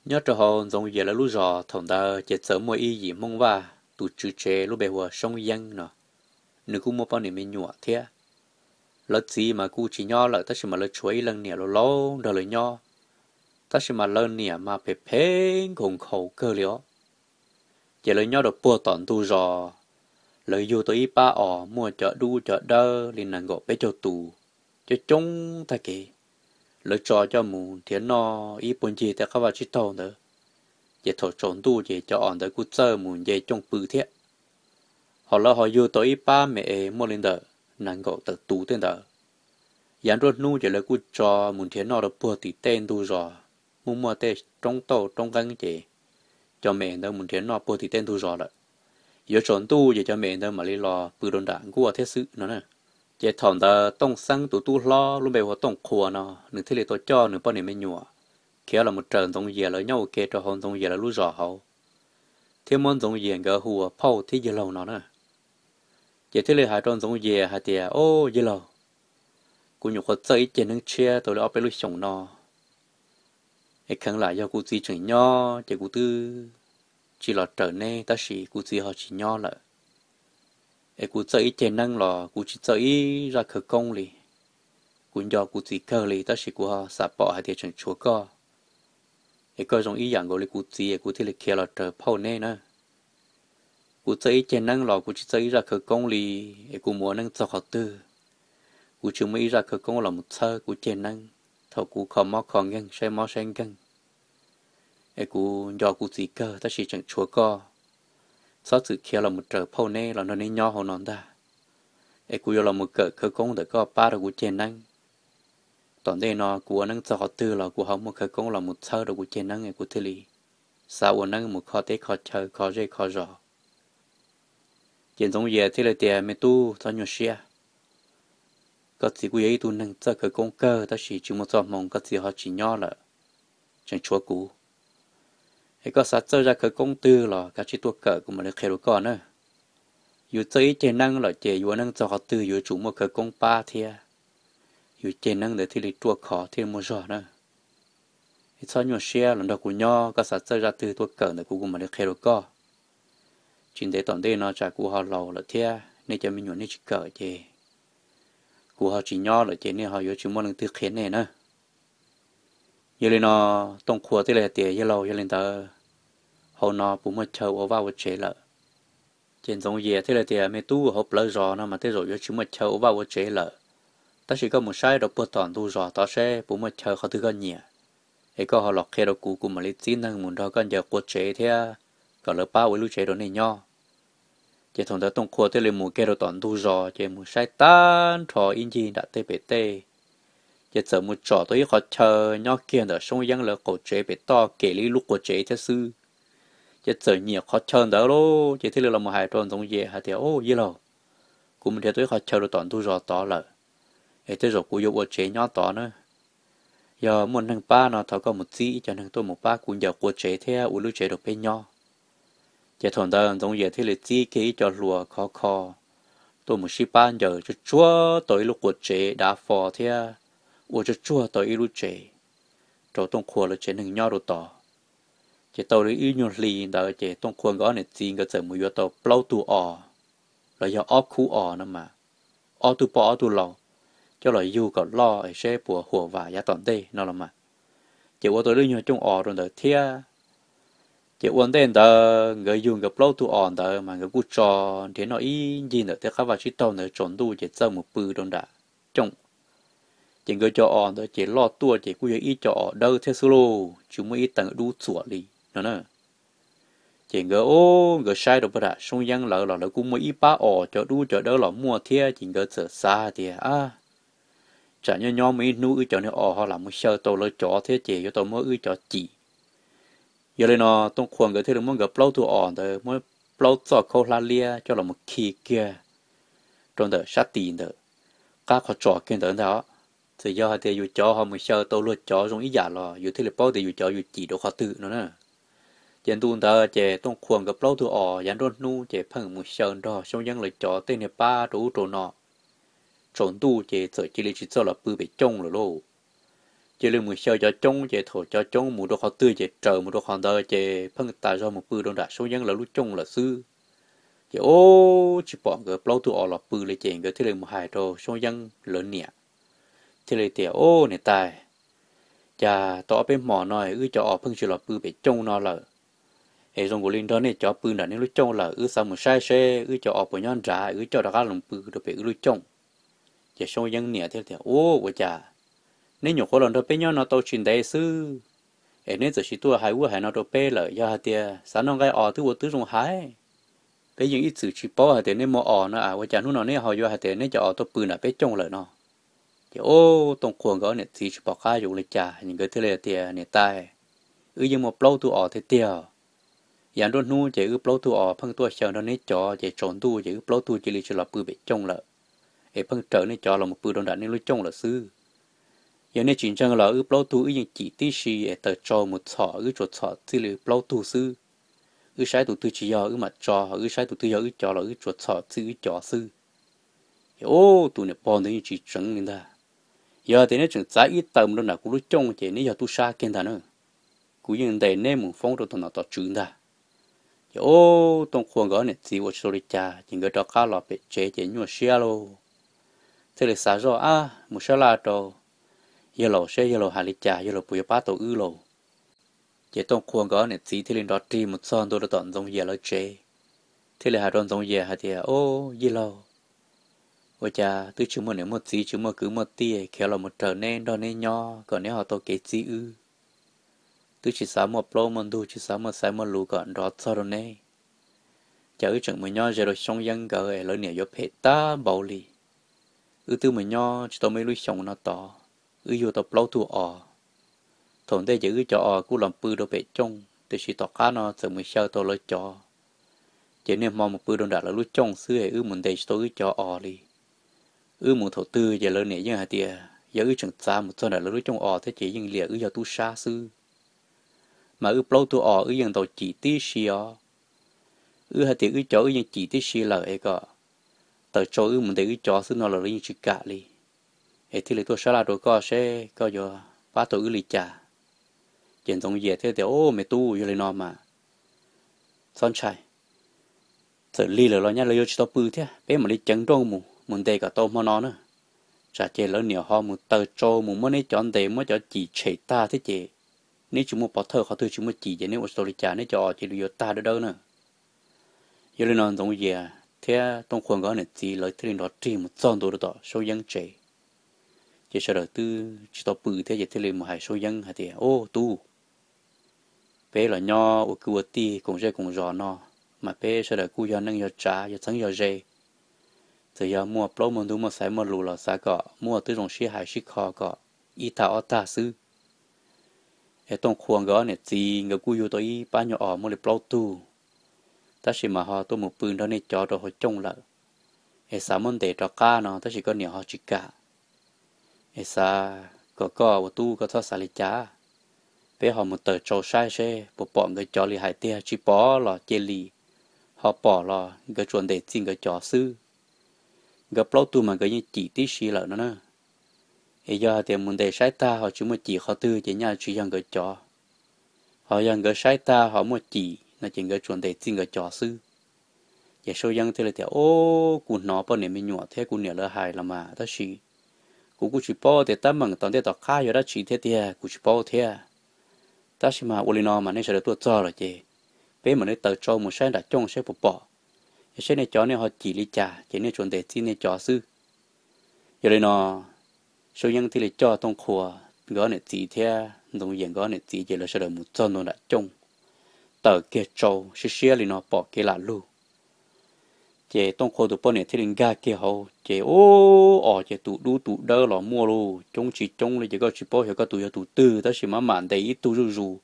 Nyob rau hauv Ntxoov Yias lawv lub zos thaum ntawd ces txawm muaj ib yim Hmoob Vaj, tus tswv tsev lub npe hu ua Soob Yeeb no, nws kuj muaj poj niam me nyuam thiab. Lawv txiv mas kuj tsis nyob lawm tab sis mas lawv tshuav ib leej niam laus laus nrog lawv nyob, tab sis mas lawv niam mas phem phem nkhaus nkhaus kawg li os. Ces lawv nyob rau puag tom ntug zos, lawv yug tau ib pab os muaj cov dub cov dawb li nees nkaum peb caug tus, coob coob tag kev. Lawv tso coj mus nrhiav noj ib puag ncig tej qab vaj tsib taug ntawd, ces thaum tsaus ntuj ces cov os ntawd kuj txawj mus nce cooj pw thiab. Hos lawv ho yug tau ib pab me es muaj li ntawm nees nkaum tawm tus tej ntawd. Yav nruab hnub ces lawv kuj tso mus nrhiav noj rau puag tim tej ntug zos, muaj muaj tej roob tauj roob nqeeb ces cov me es ntawd mus nrhiav noj puag tim tej ntug zos lawm. Yuav tsaus ntuj ces cov me es ntawd mam li los pw rau nram nkuaj thiab xwb no na. Ces thaum ntawd Tooj Xeeb tus tub hlob lub npe hu ua Tooj Qhua no, nws thiaj li tau coj nws poj niam me nyuam khiav los mus raws Ntxoov Yias lawv nyob ua ke rau hauv Ntxoov Yias lawv lub zos hauv, thiab muab Ntxoov Yias nkawd hu ua phauj thiab yawg laug no na. Ces thiaj li hais rau Ntxoov Yias hais tias, Au yawg laug, kuv nyuam qhuav txawj ib ceg neeb tshiab tau li ob peb lub xyoos no, es kheev lam yog kuv txiv tseem nyob ces kuv twb tsis los raws neb, tab sis kuv txiv ho tsis nyob lawm. Es kuv txawj ib ceg neeb los kuv tsis txawj ib zaj khawv koob li. Kuv nco kuv txiv kawg li tab sis kuv ho xav pom hais tias tseem tshuav koj, es koj zoo ib yam nkaus li kuv txiv es kuv thiaj li khiav los raws phauj neb na. Kuv txawj ib ceg neeb los kuv tsis txawj ib zaj khawv koob li, es kuv mus ua neeb txog qhov twg, kuv tsis muaj ib zaj khawv koob los mus txhawb kuv ceg neeb thaum kuv kho mob kho nkeeg saib mob saib nkeeg. Es kuv nco kuv txiv kawg tab sis tseem tshuav koj, txhob txwm khiav los mus raws phauj neb los nrog neb nyob hauv no ntag. Es kuv yuav los mus kawm khawv koob ntawm koj pab rau kuv ceg neeb. Tom ntej no kuv ua neeb txog qhov twg los kuv ho muaj khawv koob los mus txhawb rau kuv ceg neeb es kuv thiaj li xav ua neeb mus kho teb kho chaw kho zej kho zos. Ces Ntxoov Yias thiaj li tias, Me tub, txhob nyuaj siab. Koj txiv kuj yog ib tug neeg txawj khawv koob kawg tab sis tsis muaj txoj hmoo, koj txiv ho tsis nyob lawm, tseem tshuav kuv. Es koj xav txawj zaj khawv koob twg los kav tsij tuaj kawm kuv mam li qhia rau koj na. Yus txawj ib ceg neeb lawm ces yus ua neeb txog qhov twg yuav tsum muaj khawv koob pab thiab, yus ceg neeb ntawd thiaj li ruaj khov thiaj li muaj zog na. Es txhob nyuaj siab los nrog kuv nyob, koj xav txawj zaj twg tuaj kawm ntawm kuv kuv mam li qhia rau koj. Tsis ntev tom ntej no tsam kuv ho laus lawm thiab nej cov me nyuam nej tsis kawm ces kuv ho tsis nyob lawm ces nej ho yuav tsis muaj leej twg qhia nej na. Yog li no Tooj Qhua thiaj li hais tias, Yawg laug, yog li ntawd hauv no puas muaj chaw ua vaj ua tsev lawm? Ces Ntxoov Yias thiaj li tias, Me tub, hauv plawv zos no mas tej zaum yuav tsis muaj chaw ua vaj ua tsev lawm, tab sis koj mus saib rau puag tom ntug zos tod seb puas muaj chaw qhov twg koj nyiam, es koj ho los qhia rau kuv, kuv mam li txib neeg mus nrog koj ncaws qua tsev thiab kom lawv pab ua ib lub tsev rau nej nyob. Ces thaum ntawd Tooj Qhua thiaj li mus kiag rau tom ntug zos ces mus saib tag nrho ib ncig nram tej pem tej, ces txawm mus tsom tau ib qhov chaw nyob kiag ntawm Soob Yeeb lawv qaum tsev pem toj kem li ib lub qua tsev thiab xwb. Ces txawm nyiam qhov chaw ntawd lauj, ces thiaj li los mus hais rau Ntxoov Yias hais tias, Au yawg laug, kuv mus nrhiav tau ib qhov chaw rau tom ntug zos tod lawm, es tej zaum kuv yuav ua tsev nyob tod na. Yog muaj neeg pab no thov koj mus txib ib co neeg tuaj mus pab kuv ncaws qua tsev thiab ua lub tsev rau peb nyob. Ces thaum ntawd Ntxoov Yias thiaj li txib kiag ib co hluas khov kho tuaj mus sib pab ncaws tsuag tsuag tau ib lub qua tsev dav fo thiab ua tsuag tsuag tau ib lub tsev rau Tooj Qhua lawv tsev neeg nyob rau tod. Ces tau li ib nyuag hli ntawd ces Tooj Qhua nkawd ob niam txiv nkawd txawm mus yuav tau plaub tug os, los yog ob khub os no mas, ob tug poj ob tug laus, coj los yug kom loj es seb puas huam vam yav tom ntej no los mas. Ces ua tau lub nyuag cooj os rau ntawd thiab. Ces ua ntej ntawd nkawd yug nkawd plaub tug os ntawd mas nkawd kuj tso nrhiav noj ib ncig ntawm tej qab vaj tsib taug ntawd, tsaus ntuj ces txawj mus pw rau nram cooj. Ces nkawd cov os ntawd ces loj tuaj ces kuj yog ib co os dawb thiab xwb lauj, tsis muaj ib teev dub txuam li no na. Ces nkawd, nkawd saib rau pag nram Soob Yeeb lawv los lawv kuj muaj ib pab os cov dub cov dawb los muaj thiab, ces nkawd txawm xav hais tias, Ab, tsam nyob nyob muaj ib hnub wb cov niag os ho lam mus xyaw tau lawv cov thiab ces yuav tau muab wb cov cim. Yog li no Tooj Qhua nkawd thiaj li muab nkawd plaub tug os ntawd muab plaub txoj khaub hlab liab coj los mus khi kiag rau ntawm sab tid ntawm qab qhov tsos kiag ntawd ntag os. Txawm yog hais tias yus cov ho mus xyaw tau luag cov zoo ib yam los yus thiaj li paub tias yus cov yus cim rau qhov twg no na. Ces ntu ntawd ces Tooj Qhua nkawd plaub tug os yav nruab hnub ces pheej mus xyaw nrog Xyoob Yeeb lawv cov tej niag pab rau ub rau no. Tsaus ntuj ces txawm cia li tsis txawj los pw pem cooj lawm lauj. cia li mus xyaw cov coob, ces thaum cov coob mus rau qhov twg ces raws mus rau qhov ntawd, ces pheej tas zog mus pw rau nram Soob Yeeb lawv lub cooj lawm xwb. Ces ub, tsis pom nkawd plaub tug os los pw li, ces nkawd thiaj li mus hais rau Soob Yeeb lawv niam, thiaj li tias, Ub, niam tais, cas tau ob peb hmo no wb cov os pheej tsis los pw pem cooj no lawm, es zoo nkaus li nrog nej cov pw nram nej lub cooj lawm, wb xav mus saib seb wb cov os puas nyob nrad, wb coj rov qab los pw rau pem wb lub cooj. Ces Soob Yeeb niam thiaj tias, Ub, ua cas neb nyuam qhuav los nrog peb nyob no tau tsis ntev xwb, es neb txawm sis tuaj hais ub hais no rau peb lawm? Yog hais tias xav noj nqaij os twb ua twb zoo hais. Peb yeej ib txwm tsis paub hais tias neb muaj os no, ua cas hnub no neb ho yuav hais tias neb cov os tuaj pw nram peb cooj lawm no? Ces ub, Tooj Qhua nkawd niam txiv tsis pom qab yuav ua li cas, nkawd thiaj li tias, Niam tais, wb yeej muaj plaub tug os tiag tiag. Yav nruab hnub ces wb plaub tug os pheej tuaj xyaw nrog neb cov, ces tsaus ntuj ces wb plaub tug cia li tsis los pw pem cooj lawm, es pheej raws nej cov los mus pw rau nram nej lub cooj lawm xwb. Yog nej tsis ntseeg los wb plaub tug wb yeej cim tib si es taws tsau mus txhom, wb tsuas txhom txij li plaub tug xwb. Wb saib tus twg tsis yog wb mam tso, wb saib tus twg yog wb cov los wb tsuas txhom txij wb cov xwb. Ces ub, tus niam pog ntawd yeej tsis tseev li ntag. Yog tias neb tseem txav ib taws mus rau nram kuv lub cooj ces neb yog tub sab kiag ntag na. Kuv yeej ntes neb mus foob rau tom nom tom tswv ntag. Ces ub, Tooj Qhua nkawd niam txiv ua tsis tau li cas ces nkawd rov qab los pem tsev ces nyuaj siab lauj. Thiaj li xav zoj, Ab, mus sab laj rau yawg laus seb yawg laus hais li cas, yawg laus puas yuav pab tau wb lauj. Ces Tooj Qhua nkawd niam txiv thiaj li nrov rig mus txog ntua rau tom Ntxoov Yias lawv tsev, thiaj li hais rau Ntxoov Yias hais tias, Ub, yij laug, ua cas twb tsis muaj niam muaj txiv, tsis muaj kwv muaj tij, khiav los mus raws neb nrog neb nyob kom neb ho tau kev txib wb. Twb tsis xav muaj plaub muaj ntug, tsis xav muaj xaiv muaj lus kom nrov txog rau neb. Cas wb tseem mus nyob ze rau Xyoob Yeeb nkawd es lawv niam yuav phem tag npaum li. Wb twb mus nyob tsis tau muaj ib lub xyoos no tod, wb yug tau plaub tug os. Thaum ntej ces wb cov os kuj los pw rau pem cooj, tiam sis tom qab no txawm mus xyaw tau lawv cov, ces niaj hmo mus pw rau nram lawv lub cooj xwb es wb mus ntes tsis tau wb cov os li. Wb mus thaum twg ces lawv niam yeej hais tias yog wb tseem txav mus txog nram lawv lub cooj os thiab ces yeej liam wb yog tub sab xwb. Mas wb plaub tug os wb yeej ntaus cim tib si os. Wb hais tias wb cov wb yeej cim tib si lawm es kom taws tsau wb mus ntes wb cov xwb no los lawv yeej tsis kam li. Es thiaj li tuaj sab laj rau koj seb koj yuav pab tau wb li cas. Ces Ntxoov Yias thiaj tias, Ub, me tub, yog li no mas txhob ntshai. Txawm lig lawm los nyaj lawv yuav tsis tau pw thiab, peb mam li ceev nrooj mus, mus ntes kom tau hmo no na. Tsam ces lawv niam ho mus taws tsau mus muab neb cov ntes muab cov cim tshem tag thiab ces neb tsis muaj pov thawj qhov twg tsis muaj cim ces neb ua tsis tau li cas, neb cov os cia li yuav tag dawb dawb na. Yog li no Ntxoov Yias thiab Tooj Qhua nkawd niam txiv lawv thiaj li nrov rig mus txog ntua rau tom Soob Yeeb tsev. Ces sawv daws twb tsis tau pw thiab ces thiaj li mus hais Soob Yeeb hais tias, Ub, tub, peb los nyob ua kwv ua tij koom zej koom zos no, mas peb sawv daws kuj yog neej yog tsav, yog txheeb yog ze. Txawm yog muaj plaub muaj ntug muaj xaiv muaj lus los xav kom muaj tib zoo sib hais sib kho kom ib tag ob tag xwb. Es Tooj Qhua nkawd ob niam txiv nkawd kuj yug tau ib pab nyuag os muaj li plaub tug, tab sis mas ho tuaj mus pw nrog nej cov rau hauv cooj lawm. Es xav muab ntes rov qab no tab sis koj niam ho tsis kam. Es xav kom koj ua tub koj txhob xav li cas, peb ho mus taws tsau saib seb puas pom nkawd cov li hais tiag, tsis pom los cia li, ho pom los nkawd tsuas ntes txij nkawd cov xwb. Nkawd plaub tug mas nkawd yeej cim tib si lawm no na. Es yog hais tias mus ntes saib tag ho tsis muaj cim qhov twg ces nyaj tsis yog nkawd cov. Ho yog nkawd saib tag ho muaj cim no ces nkawd tsuas ntes txij nkawd cov xwb. Ces Soob Yeeb thiaj li tias, Ub, kuv hnov poj niam me nyuam thiab kuv niam lawv hais los mas, tab sis kuv kuj tsis paub tias teeb meem tom ntej tom qab yog dab tsi thiab tiag, kuv tsis paub thiab. Tab sis mas ua li no mas nej sawv daws tuaj txog lawm ces peb mam li taws tsau mus saib nram cooj saib puas pom, es saib nej cov nej ho cim li cas ces nej tsuas ntes txij nej cov xwb. Yog li no Soob Yeeb thiaj li coj Tooj Qhua nkawd niam txiv thiab Ntxoov Yias nkawd niam txiv ces lawv sawv daws mus txog ntua nram cooj, taws kiag tsau siab siab li no pom kev lam lug. Ces Tooj Qhua tus poj niam thiaj li nkag kiag hauv ces ub, os ces tus dub tus dawb los muaj lauj, coob tsis coob li ces koj tsis paub xyov koj tus yog tus twg, tab sis mas mam ntes ib tug zuj zus,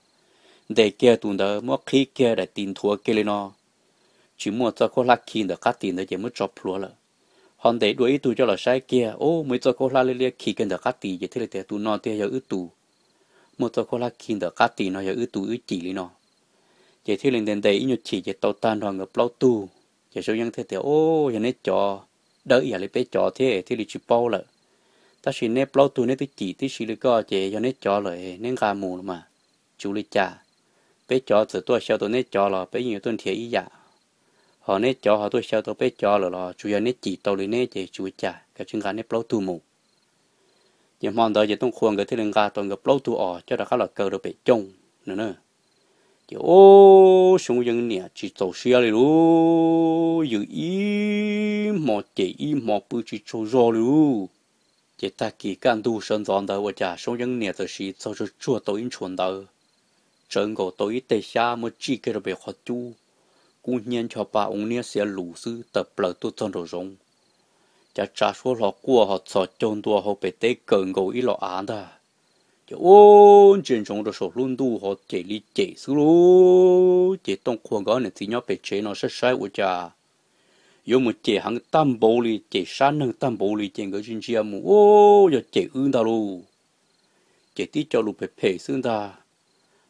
ntes kiag tus ntawd muab qhib kiag daim tis nthuav kiag li no, tsis muaj txoj khaub hlab khi ntawm qab tis ntawd ces muab tso plhuav lawm. Ho ntes dua ib tug coj los saib kiag, ub, muaj ib txoj khaub hlab liab liab khi kiag ntawm qab tis ces thiaj li tias tus no tiag yog wb tus, muaj txoj khaub hlab khi ntawm qab tis no yog wb tus wb cim li no. Ces thiaj li ntes ntes ib nyuag chim ces tau tag nrho nkawd plaub tug. Ces Soob Yeeb thiaj tias, Ub, yog neb cov dawb ib yam li peb cov thiab thiaj li tsis paub lawm. Tab sis neb plaub tug neb twb cim tib si li koj ces yog neb cov lawm neb nqa mus los mas tsis ua li cas. Peb cov txawm tuaj xyaw tau neb cov los peb yeej yuav tuaj nrhiav ib yam, ho neb cov ho tuaj xyaw tau peb cov lawm los tsuas yog neb cim tau li neb ces tsis ua cas, kav tsij nqa neb plaub tug mus. Ces hmo ntawd ces Tooj Qhua nkawd thiaj li nqa tau nkawd plaub tug os coj rov qab los kaw rau pem cooj no na. Ces ub, Xyoob Yeeb niam tsis txaus siab li lauj, yws ib hmo cem ib hmo pw tsis tsaug zog li lauj. Ces tag kis kaj ntug sawv ntxov ntawd ua cas Xyoob Yeeb niam txawm siv txog tsuag tsuag tau ib ntshua ntawv, tsawv nkaus tau ib teg xyab muab tsij kiag rau pem qhov cub, kub hnyiab ncho pa oo niab xiav lus xwb tawm plaws tuaj txog nraum zoov. Cav tsav suab hlo quaj ho txhos caug ntua hauv pem teb kawm nkaus ib los av ntag. Ces ub, ntsia ntsoov rau saum hlub ntuj ho cem li cem xwb lauj. Ces Tooj Qhua nkawd niam txiv nyob pem tsev no saib saib ua cas yuav mus cem heev tag npaum li, cem sab neeg tag npaum li ces nkawd ntsia ntsia mus ub, yog cem wb ntag lauj. Ces tib co lus phem phem xwb ntag,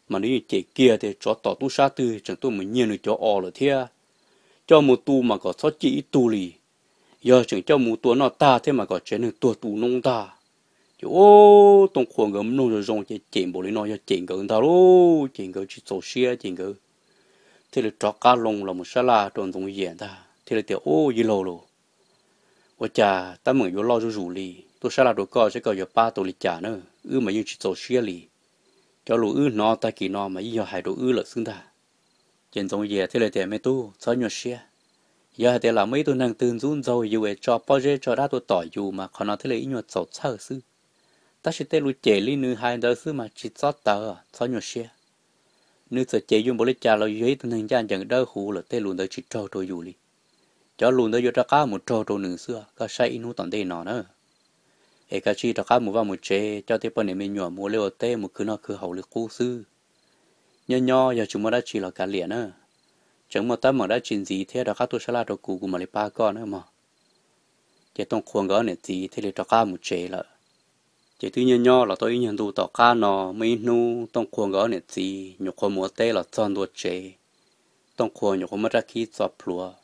mas nws yeej cem kiag tias tsov tom tub sab twg tseem tuaj mus nyiag nws cov os lawm thiab. Coj mus tu mas kom txhob ciaj ib tug li, yog tseem coj mus tua noj tag thiab mas kom tsev neeg tuag tu noob ntag. Ces ub, Tooj Qhua nkawd mloog zoo zoo ces cem npaum li no yog cem nkawd ntag lauj. Ces nkawd tsis txaus siab ces nkawd thiaj li rov qab loo los mus sab laj rau Ntxoov Yias ntag thiaj li tias, Ub, yij laug lauj, ua cas teeb meem yuav loj zuj zus li, tuaj sab laj rau koj saib koj yuav pab tau li cas na, wb mas yeej tsis txaus siab li. Cov lus wb hnov tag kis no mas yeej yog hais rau wb lawm xwb ntag. Ces Ntxoov Yias thiaj li tias, Me tub, txhob nyuaj siab. Yog hais tias lam muaj ib tug neeg twg ntxub ntxaug yus es tso pob zeb tso dab tuaj tom yus mas qhov no thiaj li ib nyuag txaus txhawj xwb. Tab sis tej lus cem li nws hais ntawd xwb mas tsis txhob tawv, txhob nyuaj siab. Nws txawm cem yus npaum li cas los yus yog ib tug neeg ncaj ncees dawb huv lawm, tej lus ntawd tsis raug rau yus li. Cov lus ntawd yuav rov qab mus raug rau nws xwb, koj saib ib hnub tom ntej no na. Es kav tsij rov qab mus vaj mus tsev, coj tej poj niam me nyuam mus ua liaj ua teb mus khwv noj khwv haus li qub xwb. Nyob nyob yog tsis muaj dab tsi los kav liam na. Tseem muaj teeb meem dab tsi ntxiv thiab rov qab tuaj sab laj rau kuv, kuv mam li pab koj na mog. Ces Tooj Qhua nkawd ob niam txiv thiaj li rov qab mus tsev lawm. Ces twb nyob nyob los tau ib nyuag ntu tom qab no, muaj ib hnub Tooj Qhua nkawd ob niam txiv nyuam qhuav mus ua teb los txog ntua tsev. Tooj Qhua nyuam qhuav muab rab khib txo plhuav,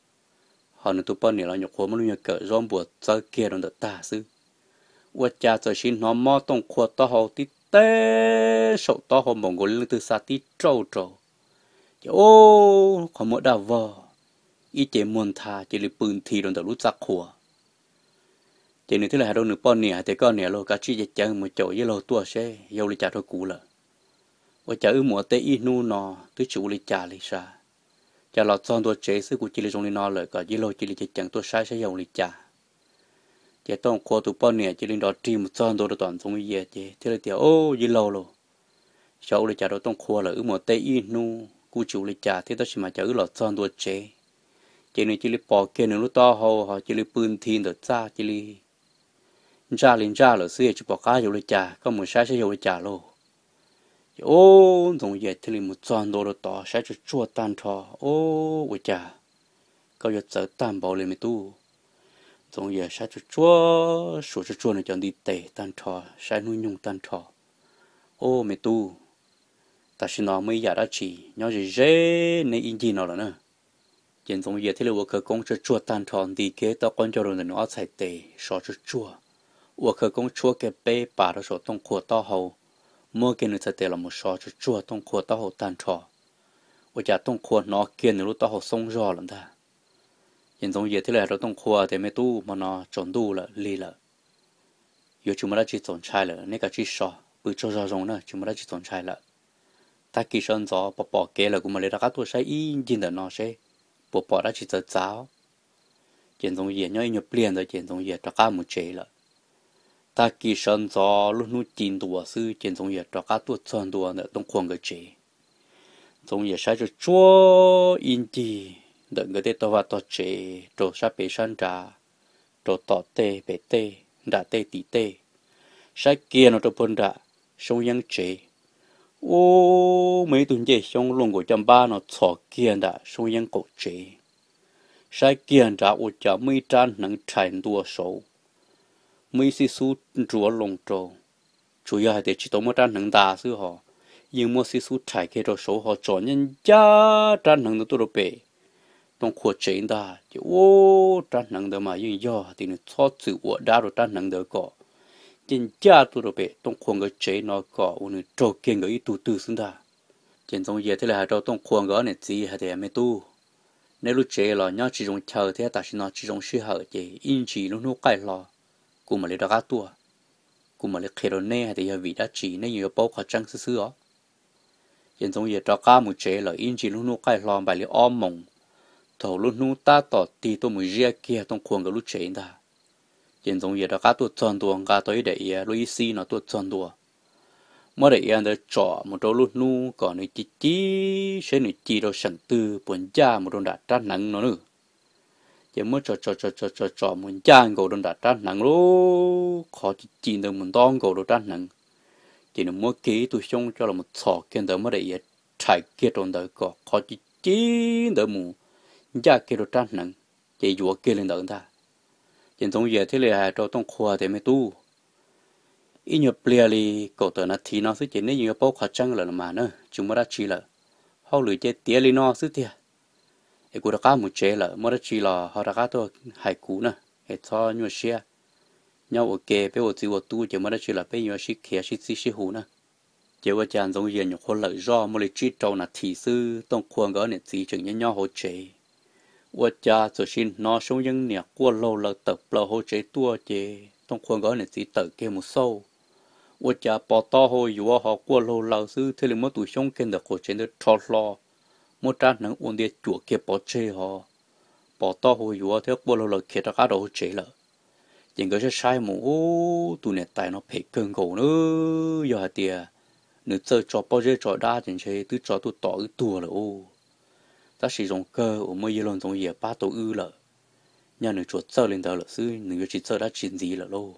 ho nws tus poj niam los nyuam qhuav muab lub nyuag kawm zaub npua txawb kiag rau ntawm tag xwb. Ua cas txawm siv hnov mob Tooj Qhua taub hau tib teb saum taub hau npaum nkaus li leej twg xa tib rauj rau. Ces ub, qhov muag daj vog, ib ce muag ntha cia li pw nthi rau ntawm lub txaj qhua. Ces nws thiaj li hais rau nws poj niam hais tias, Koj niam lauj, kav tsij ceev ceev mus caum yij laug tuaj seb yog ua li cas rau kuv lawm. Ua cas wb mus ua teb ib hnub no twb tsis ua li cas li sav, cas los txog ntua tsev xwb kuv cia li zoo li no lawm, kom yij laug cia li ceev ceev tuaj saib saib yog ua li cas. Ces Tooj Qhua tus poj niam cia li nrov rig mus txog ntua rau tom Ntxoov Yias ces thiaj li tias, Ub, yij laug lauj, xyov ua li cas rau Tooj Qhua lawm, wb mus ua teb ib hnub kuj tsis ua li cas thiab tab sis mas cas wb los txog ntua tsev, ces nws cia li pom kiag nws lub taub hau ho cia li pw nthi ntawm txaj cia li ntsaj li ntsaj lawm xwb, tsis pom qab yog ua li cas, koj mus saib saib yog ua li cas lauj. Ces ub, Ntxoov Yias thiaj li mus txog ntua rau tod saib tsuag tsuag tag nrho, Ub, ua cas koj yuav txawv tag npaum li me tub? Ntxoov Yias saib tsuag tsuag, suav tsuag tsuag nws cov ntiv tes tag nrho, saib hnub nyoog tag nrho, Ub, me tub, tam sim no muaj ib yam dab tsi nyob ze ze neb ib ncig no lawm na. Ces Ntxoov Yias thiaj li ua khawv koob tsuag tsuag tag nrho nti kiag tau qaub ncaug rau ntawm nws ob txhais tes sov tsuag tsuag, ua khawv koob tshuab kiag peb pas rau saum Tooj Qhua taub hau, muab kiag nws txhais tes los mus sov tsuag tsuag Tooj Qhua taub hau tag nrho. Ua cas Tooj Qhua hnov kiag nws lub taub hau xoob zog lawm ntag. Ces Ntxoov Yias thiaj li hais rau Tooj Qhua tias, Me tub, hmo no tsaus ntuj lawm, lig lawm, yuav tsis muaj dab tsi txaus ntshai lawm, neb kav tsij so, pw tsaug zog zoo na, tsis muaj dab tsi txaus ntshai lawm. Tag kis sawv ntxov pom pom kev lawm kuv mam li rov qab tuaj saib ib ncig ntawm no seb puas pom dab tsi txawv txav. Ces Ntxoov Yias nyob ib nyuag pliag ntawd ces Ntxoov Yias rov qab mus tsev lawm. Tag kis sawv ntxov lub hnub ci ntua xwb ces Ntxoov Yias rov qab tuaj txog ntua ntawm Tooj Qhua nkawd tsev. Ntxoov Yias saib tsuag tsuag ib ncig ntawm nkawd tej tog vaj tog tsev rau sab pem sab nrad, rau tom tej pem tej, nram tej tim tej, saib kiag no rau puag nram Soob Yeeb tsev. Ub, muaj ib tug ncej xyoob luaj nkaus caj npab no txhos kiag nram Soob Yeeb qaum tsev. Saib kiag nrad ua cas muaj ib rab hneev rhais ntua saud, muaj ib xib xub nruav loo rau. Tsuas yog hais tias tsis tau muab rab hneev nta xwb hos, yeej muab xib xub rhais kiag rau saud ho tsom ncaj ncaj rab hneev ntawd tuaj rau pem Tooj Qhua tsev ntag. Ces ub, rab hneev ntawd mas yeej yog tias nws txhob txwm ua dab rau rab hneev ntawd kom ces ncaj tuaj rau pem Tooj Qhua nkawd tsev no kom uas nws raug kiag nkawd ib tug twg xwb ntag. Ces Ntxoov Yias thiaj li hais rau Tooj Qhua nkawd ob niam txiv hais tias, Me tub, neb lub tsev los nyob tsis zoo chaw thiab tam sim no tsis zoo sij hawm, ces ib ntsis lub hnub qaij hlo kuv mam li rov qab tuaj, kuv mam li qhia rau neb hais tias yog vim dab tsi, neb yeej yuav paub qhov tseeb xwb xwb os. Ces Ntxoov Yias rov qab mus tsev lawm, ib ntsis lub hnub qaij hlo npaum li ob moos, thaum lub hnub tab tom tig tuaj mus ziab kiag Tooj Qhua nkawd lub tsev ntag, ces Ntxoov Yias rov qab tuaj txog ntua nqa tau ib daim iav luaj ib xib no tuaj txog ntua, muab daim iav ntawd tsom mus rau lub hnub kom nws ci ci, seb nws ci rau seem twg puas ncaj mus rau nram rab hneev no na. Ces muab tsom tsom tsom tsom tsom mus ncaj nkaus rau nram rab hneev lub qhov ci ci ntawd mus nto nkaus rau rab hneev, ces nws muab kiag ib tug xyoob coj los txhos kiag ntawd, muab daim iav rhais kiag rau ntawd kom qhov ci ci ntawd mus ncaj kiag rau rab hneev, ces yuav kiag li ntawd ntag. Ces Ntxoov Yias thiaj li hais rau Tooj Qhua tias, Me tub, ib nyuag pliag li kaum tawm nas this no xwb ces neb yeej yuav paub qhov tseeb lawm los mas na, tsis muaj dab tsi lawm. Hauj lwm ces tiav li no xwb tiag, es kuv rov qab mus tsev lawm, muaj dab tsi los ho rov qab tuaj hais kuv na, es txhob nyuaj siab. Nyob ua ke peb ua txiv ua tub ces muaj dab tsi los peb yuav sib khiav sib txib sib hu na. Ces ua cas Ntxoov Yias nyuam qhuav lawm zoj muaj li tsib rau nas this xwb, Tooj Qhua nkawd niam txiv tseem nyob nyob hauv tsev, ua cas txawm sim hnov Soob Yeeb niam quaj laug laws tawm plaws hauv tsev tuaj, ces Tooj Qhua nkawd niam txiv tawm kiag mus xauj, ua cas pos taub hau yuav ho quaj laug laws xwb, thiaj li muab tus xyoob kiag ntawm qaum tsev ntawd rho hlo, muab rab hneev ua ntia cuam kiag pov tseg ho pos taub hau yuav thiab quaj laug laws khiav rov qab rau hauv tsev lawm. Ces nkawd saib saib mus, ub, tus niam tais no phem kawg nkaus na, yog hais tias nws txawj tso pob zeb tso dab ces ntshe twb tso tuaj tom wb tuag lawm ub. Tab sis zoo kawg uas muaj yawg laug Ntxoov Yias pab tau wb lawm, yog nws tsuas txawj li ntawd lawm xwb nws yuav tsis txawj dab tsi ntxiv lawm lauj.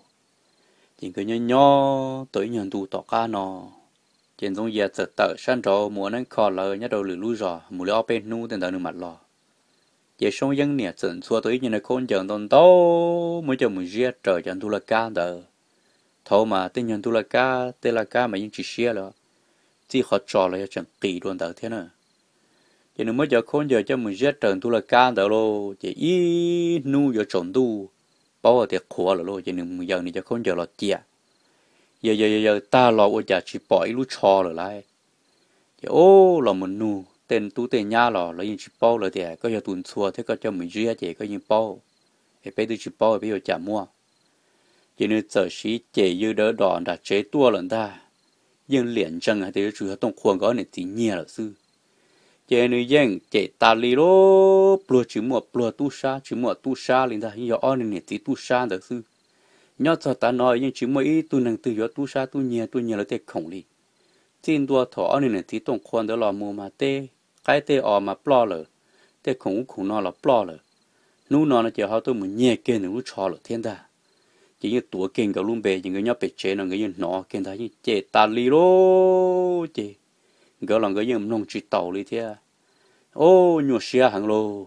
Ces nkawd nyob nyob tau ib nyuag ntu tom qab no, ces Ntxoov Yias txawm tawm sab nraud mus ua neeb kho lawv nyob rau lwm lub zos mus li ob peb hnub tej ntawd nws mam los. Ces Soob Yeeb niam txawm ntxhua tau ib nyuag khaub ncaws ntau ntau muab coj mus ziab raws cov ntug laj kab ntawd. Thaud mas tej nyuag ntug laj kab tej laj kab mas yeej tsis siab lawm, txij qhov tsos los yog tseem qis dua ntawd thiab na. Ces nws muab cov khaub ncaws coj mus ziab raws ntug laj kab ntawd lauj, ces ib hnub yuav tsaus ntuj, paub tias qhuav lawm lauj, ces nws mus yaws nws cov khaub ncaws los cia. Yaws yaws yaws tag los ua cas tsis pom ib lub tsho lawm lauj. Ces ub, los mus nug tej tub tej nyab los lawv yeej tsis paub, lawv tias koj yog tus ntxhua thiab koj coj mus ziab ces koj yeej paub, es peb twb tsis paub peb yuav cas muab. Ces nws txawm siv cem yws dav dos nram tsev tuaj lawm ntag, yeej liam ntsees hais tias yuav tsum yog Tooj Qhua nkawd niam txiv nyiag lawm xwb. Ces nws yeej cem tas li lub pluag tsis muaj pluag tub sab tsis muaj tub sab li ntag, yeej yog ob niag niam txiv tub sab ntawd xwb. Nyob txog tav no yeej tsis muaj ib tug neeg twg yuav tub sab tub nyiag tuaj nyiag lawv tej khoom li. Txij ntua thaum ob niag niam txiv Tooj Qhua ntawd los mus mas tej qaib tej os mas ploj lawm, tej khoom ub khoom no los ploj lawm. Hnub no no ces ho tuaj mus nyiag kiag nws lub tsho lawm thiab ntag. Ces yeej tuav kiag nkawd lub npe, ces nkawd nyob pem tsev no nkawd yeej hnov kiag ntag, yeej cem tas li lauj. Ces nkawd los nkawd yeej mloog tsis taus li thiab. Ub, nyuaj siab heev lauj.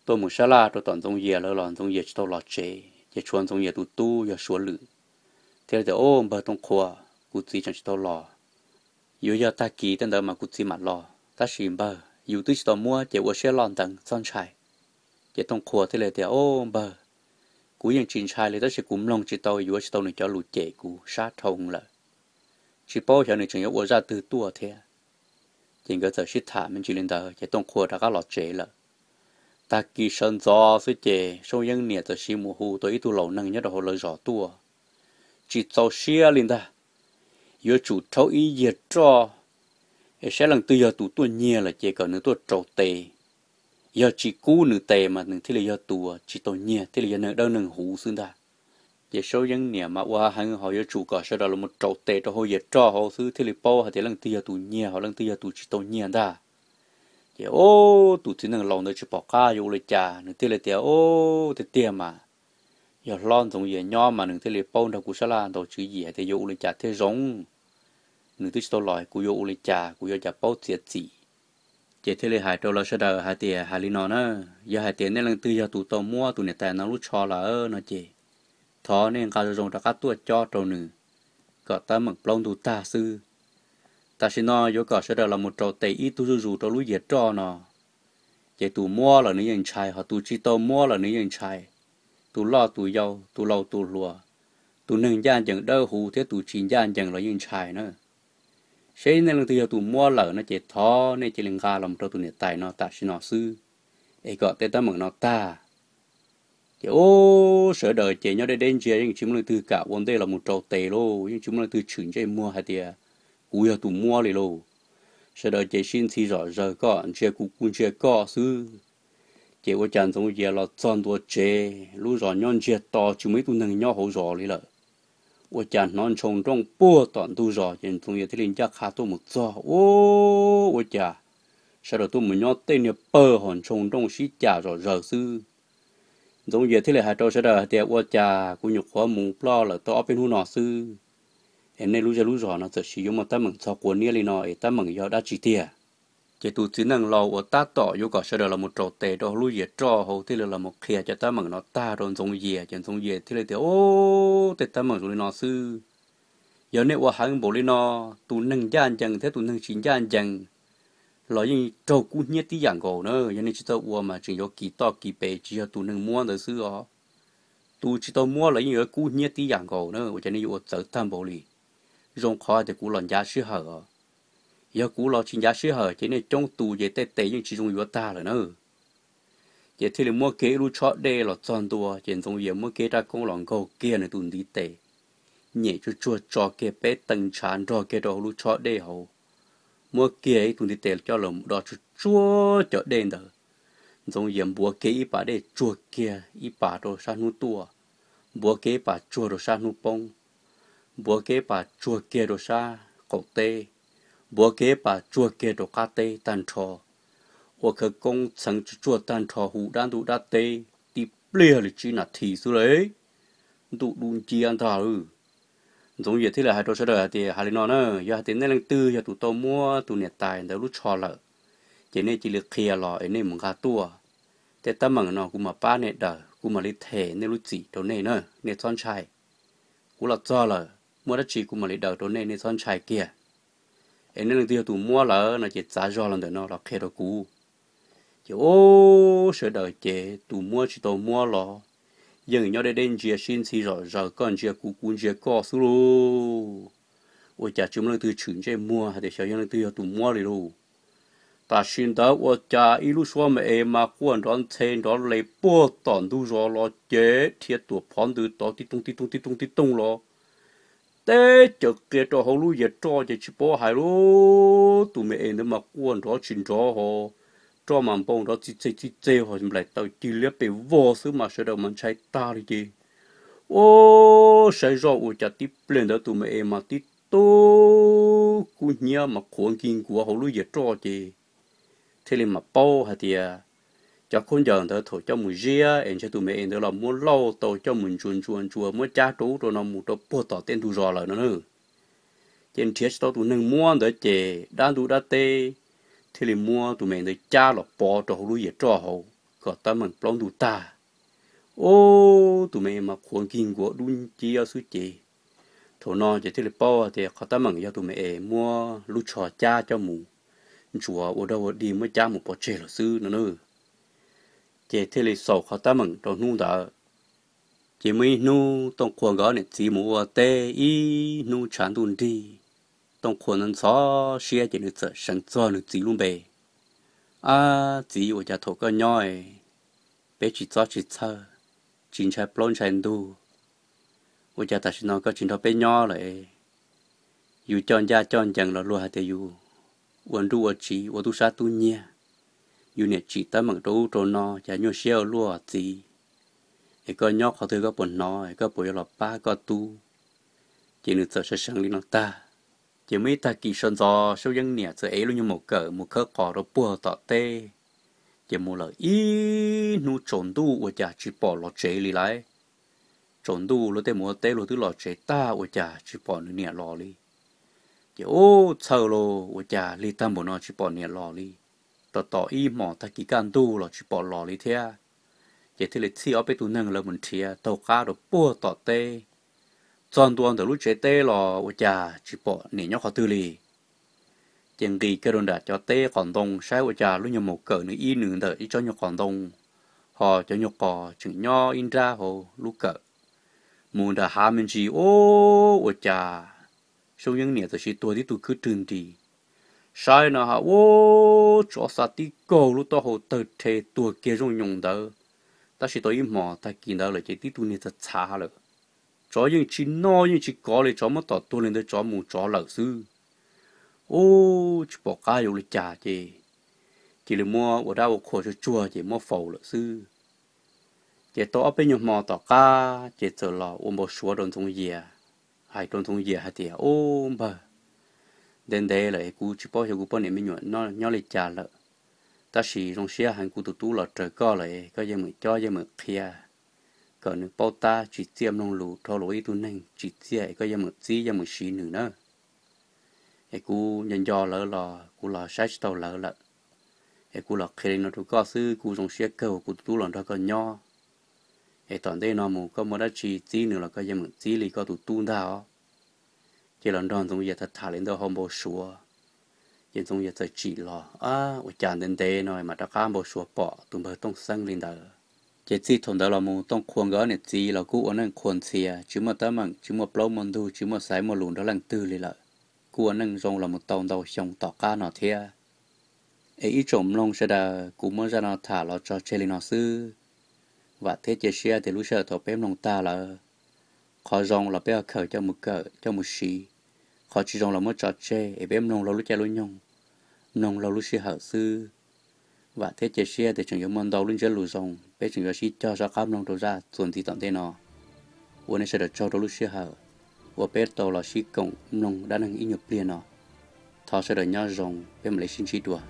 Tuaj mus sab laj rau tom Ntxoov Yias lawv los Ntxoov Yias tsis tau los tsev, ces tshuav Ntxoov Yias tus tub yog Suav Lwm thiab tias, Ub, npawg Tooj Qhua, kuv txiv tseem tsis tau los. Yuav yog tag kis tej ntawd mas kuv txiv mam los, tab sis npawg, yus twb tsis tau muab ces ua siab loj ntev txhob ntshai. Ces Tooj Qhua thiaj li tias, Ub, npawg, kuv yeej tsis ntshai li, tab sis kuv mloog tsis tau yuav tsis tau nws cov lus cem, kuv sab dhau lawm. Tsis paub xyov nws tseem yuav ua zaj twg tuaj thiab. Ces nkawd txawm sib tham me ntsis li ntawd ces Tooj Qhua rov qab los tsev lawm. Tag kis sawv ntxov xwb ces Soob Yeeb niam txawm siv mus hu tau ib tug laus neeg nyob rau hauv lawv zos tuaj, tsis txaus siab li ntag, yuav tsum rhaub ib yiag roj, es saib leej twg yog tus tuaj nyiag lawm ces kom nws tuaj rau tes. Yog tsis kub nws tes mas nws thiaj li yog tus tsis tau nyiag, thiaj li yog neeg dawb neeg huv xwb ntag. Ces Soob Yeeb niam mas ua heev, ho yuav tsum kom sawv daws los rau tes rau hauv yias roj hauv xwb thiaj li paub hais tias leej twg yog tus nyiag ho leej twg yog tus tsis tau nyiag ntag. Ces ub, tus txiv neej laus ntawd tsis pom qab yuav ua li cas, nws thiaj li tias, Ub, tiag tiag mas, yog hlob Ntxoov Yias nyob mas nws thiaj li paub nrog kuv sab laj ntaus tswv yim hais tias yuav ua li cas thiaj zoo. Nws twb tsis tau los kuv yuav ua li cas, kuv yuav cas paub txiav txim. Ces thiaj li hais rau lawv sawv daws hais tias, Hais li no na, yog hais tias nej leej twg yog tus tau muab tus niam tais no lub tsho lawm no ces thov nej nqa zoo zoo rov qab tuaj cob rau nws kom tab meem plaub ntug tag xwb. Tam sim no yuav kom sawv daws los mus rau tes ib tug zuj zus rau lub yias roj no. Ces tus muab lawm nws yeej ntshai, ho tus tsis tau muab lawm nws yeej ntshai. Tus loj tus yau, tus laus tus hluas, Tus neeg ncaj ncees dawb huv thiab tus tsis ncaj ncees los yeej ntshai na. Seb nej leej twg yog tus muab lawm no ces thov nej cia li nqa los rau tus niam tais no tam sim no xwb, es kom tej teeb meem no tag. Ces ub, sawv daws ces nyob deb deb ntsia yeej tsis muaj leej twg kam ua ntej los mus rau tes lauj, yeej tsis muaj leej twg tshwm ntsej muag hais tias kuv yog tus muab li lauj. Sawv daws ces sib ntxhi zom zaws, koj ntsia kuv kuv ntsia koj xwb. Ces ua cas Ntxoov Yias los txog ntua tsev, lub zos nyob ntsiag to tsis muaj ib tug neeg nyob hauv zos li lawm. Ua cas hnov ntsho nrooj puag tom ntug zos, ces Ntxoov Yias thiaj li ncaj qha tuaj mus txog, ub, ua cas sawv daws tuaj mus nyob tej niag pawg hos ntsho nrooj sib cam zom zaws xwb. Ntxoov Yias thiaj li hais rau sawv daws hais tias, ua cas kuv nyuam qhuav mus ploj lawm tau ob peb hnub no xwb, es nej lub zej lub zos no txawm sis yuav muaj teeb meem txog quav niab li no, es teeb meem yog dab tsi tiag? Ces tus txiv neej laus uas tab tom yuav kom sawv daws los mus rau tes rau hauv lub yias roj hauv thiaj li los mus qhia cov teeb meem no tag rau Ntxoov Yias, ces Ntxoov Yias thiaj li tias, ub, tej teeb meem zoo li no xwb. Yog nej ua heev npaum li no, tus neeg ncaj ncees thiab tus neeg tsis ncaj ncees los yeej raug kub hnyiab tib yam nkaus na. Yog nej tsis txawj ua mas tseem yuav kis toj kis pes, tsis yog tus neeg muab ntawd xwb os, tus tsis tau muab los yeej yuav kub hnyiab tib yam nkaus na. Ua cas nej yuav ua txawv tag npaum li? Zoo qhov tias kuv los ncav sij hawm os. Yog kuv los tsis ncav sij hawm ces nej coob tus ces tej tes yeej tsis zoo yuav tag lawm na. Ces thiaj li muab kiag ib lub tshob dej los txog ntua, ces Ntxoov Yias muab kiag rab koob los nkaug kiag nws tus ntiv tes, nyem tsuag tsuag tso kiag peb tee ntshav nrog kiag rau hauv lub tshob dej hauv, muab kiag ib tug ntiv tes coj los do tsuag tsuag cov dej ntawd. Ntxoov Yias npuav kiag ib pas dej tsuag kiag ib pas rau sab hnub tuaj, npuav kiag ib pas tsuag rau sab hnub poob, npuav kiag ib pas tsuag kiag rau sab qaum teb, npuav kiag ib pas tsuag kiag rau qab teb tag nrho. Ua khawv koob txheev tsuag tsuag tag nrho hu dab ntuj dab teb tib pliag li tsib nas this xwb lauj, ntuj dub nciab ntag lauj. Ntxoov Yias thiaj li hais rau sawv daws hais tias, hais li no na, yog hais tias nej leej twg yog tus tau muab tus niam tais ntawd lub tsho lawm, ces nej cia li qhia los es nej mus nqa tuaj. Tej teeb meem no kuv mam pab nej daws, kuv mam li them nej lub txim rau nej na, nej txhob ntshai. Kuv los txog lawm, muaj dab tsi kuv mam li daws rau nej, nej txhob ntshai kiag. Es nej leej twg yog tus muab lawm no ces txav zog los ntawm no los qhia rau kuv. Ces ub, sawv daws ces tus muab tsis tau muab los yeej nyob deb deb ntsia sib ntxhi zom zaws, koj ntsia kuv kuv ntsia koj xwb lauj. Ua cas tsis muaj leej twg tshwm ntsej muag hais tias xyov yog leej twg yog tus muab li lauj. Tam sim ntawd ua cas ib lub suab me es mas quaj nrov ntxhe nrov les puag tom ntug zos los ces dhia tuam phov ntws tod tib tooj tib tooj tib tooj tib tooj los teb cawm qia rau hauv lub yias roj ces tsis paub hais lauj. Tus me es ntawd mas quaj nrov tsis nrov ho roj mas npau nrov txij txej txij txej ho nplaim taws cig liab pes vog xwb mas sawv daws mas ntshai tag li ces, ub, saib zoj ua cas tib pliag ntawd tus me es mas tib tug kub hnyiab mas qhuav nkig nkuav hauv lub yias roj ces thiaj li mam paub hais tias cov khaub ncaws ntawd thaum coj mus ziab es ntshe tus me es ntawd los muab lauj tau coj mus ntsuas ntsuas ntsuas muab cab rau ub rau no mus rau puag tom tej ntug zos lawm no na. Ces nrhiav tsis tau tus neeg muab ntawd ces dab ntuj dab teb thiaj li muab tus me es ntawd cab los pov rau hauv lub yias roj hauv kom teeb meem plaub ntug tag. Ub, tus me es mas qhuav nkig nkuav dub nciab xwb ces thaum no ces thiaj li paub tias qhov teeb meem yog tus me es muab lub tsho cab coj mus ntsuas ua dog ua dig muab cab mus pov tseg lawm xwb no na. Ces thiaj li xaus qhov teeb meem rau hnub ntawd. Ces muaj ib hnub Tooj Qhua nkawd niam txiv mus ua teb ib hnub tshav ntuj nrig, Tooj Qhua ntxhov siab ces nws txawm seev txog nws txiv lub npe. Ab txiv, ua cas thaum koj nyob peb tsis txob tsis txhawj, tsis ntshai plaub ntshai ntug, ua cas tam sim no koj tsis nrog peb nyob lawm? Yus coj ncaj coj ncees los luag hais tias yus ua nruj ua tsiv ua tub sab tub nyiag, yus niam tsim teeb meem rau ub rau no cas nyuaj siab ua luaj txiv. Es koj nyob qhov twg koj puas hnov, es koj puas yuav los pab koj tub? Ces nws txawm seev seev li no tag. Ces muaj ib tag kis sawv ntxov Saub Yeeb niam txawm ev lub nyuag maum kawm mus khawb qos rau puag tom teb. Ces mus lawm ib hnub tsaus ntuj ua cas tsis pom los tsev li lauj. Tsaus ntuj luag tej mus ua teb luag twb los tsev tag ua cas tsis pom nws niam los li. Ces ub txhawj lauj, ua cas lig tag npaum no tsis pom niam los li. Tos tos ib hmos tag kis kaj ntug los tsis pom los li thiab. Ces thiaj li txhij ob peb tug neeg lawv mus nrhiav taug qab rau puag tom teb. Txog ntua ntawm lub tsev teb los ua cas tsis pom niam nyob qhov twg li. Ces nqis kiag rau nram cov teb qos ntoo saib ua cas lub nyuag maum kawm nws ib nws ntawm ib tsob nyuag qos ntoo, ho cov nyuag qos tseem nyob ib nrab hauv lub kawm. Mus nram hav me ntsis, ua cas Xyoob Yeeb niam txawm sis tuag tib tug khwb rwg nris. Saib no ha, ua tsov xa tib kaug lub taub hau tawg rhe tuag kiag zoo nyoos ntawd. Tab sis tau ib hmos tag kis ntawd lawm ces tib tug niag txhav txhav lawm. Tsov yeej tsis noj yeej tsis kov li, tsov muab tom tuag li ntawd tsov mus tsov lawm xwb. Ub, tsis pom qab yuav ua li cas ces cia li muab ua dab ua qhua tsuag tsuag ces muab faus lawm xwb. Ces tau ob peb nyuag hmo tom qab ces txawm los ua npau suav rau Ntxoov Yias, hais rau Ntxoov Yias hais tias, Ub npawg, ntev ntev lawm es kuv tsis paub xyov kuv poj niam me nyuam nyob li cas lawm, tab sis zoo siab heev kuv tus tub los raws koj lawm es koj yeej meem cob yeej meem qhia kom nws paub tab tsis txiaj mloog lus dhau los ua ib tug neeg tsim txiaj es koj yeej meem txib yeej meem siv nws na. Es kuv nco nco lawv los kuv los saib tsis tau lawv lawm, es kuv los qhia li no rau koj xwb, kuv zoo siab kawg uas kuv tus tub los nrog koj nyob. Es tom ntej no mus koj muaj dab tsi txib nws los koj yeej meem txib li koj tus tub ntag os. Ces los nrog Ntxoov Yias tham tham li ntawd hauv npau suav, ces Ntxoov Yias txawm tsim los, Ab, ua cas ntev ntev no mam rov qab npau suav pom tus npawg Tooj Xeeb li ntawd. Ces txij thaum ntawd los mus Tooj Qhua nkawd ob niam txiv los kuj ua neej qhuas ntxhias, tsis muaj teeb meem, tsis muaj plaub muaj ntug, tsis muaj xaiv muaj lus nrog leej twg li lawm. Kuj ua neej zoo los mus tau ntau xyoo tom qab no thiab. Es ib tsoom mloog sawv daws, kuv muab zaj no tham los tso tseg li no xwb. Vam thiab cia siab tias lub sij hawm thaum peb mloog tag lawm, qhov zoo los peb ho khaws coj mus kawm coj mus siv, qhov tsis zoo los muab tso tseg es peb mloog laug lub caij lub nyoog, mloog laug lub sij hawm xwb. Vam thiab cia siab tias tseem yuav muaj ntau lub ntsiab lus zoo, peb tseem yuav sib cog soj qab mloog rau zaj txuas ntxiv tom ntej no. Ua nej sawv daws tsaug rau lub sij hawm uas peb tau los sib koom mloog dab neeg ib nyuag pliag no. Thov sawv daws nyob zoo, peb mam li sib ntsib dua.